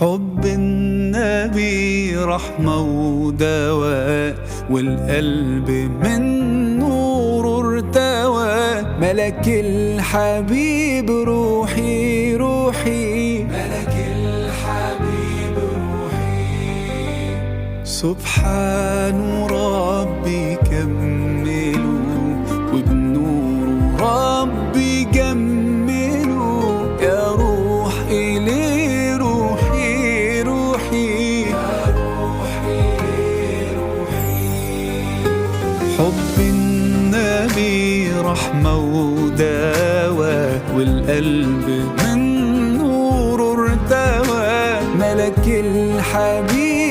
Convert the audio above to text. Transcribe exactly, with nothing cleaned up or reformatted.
حب النبي رحمة ودواء، والقلب من نوره ارتوى. ملك الحبيب روحي، روحي. ملك الحبيب روحي. سبحان ربي كملوا، وبنور ربي جملوا. يا روح إلي روحي، روحي. حب النبي رحمة ودواء، والقلب من نوره ارتوى. ملك الحبيب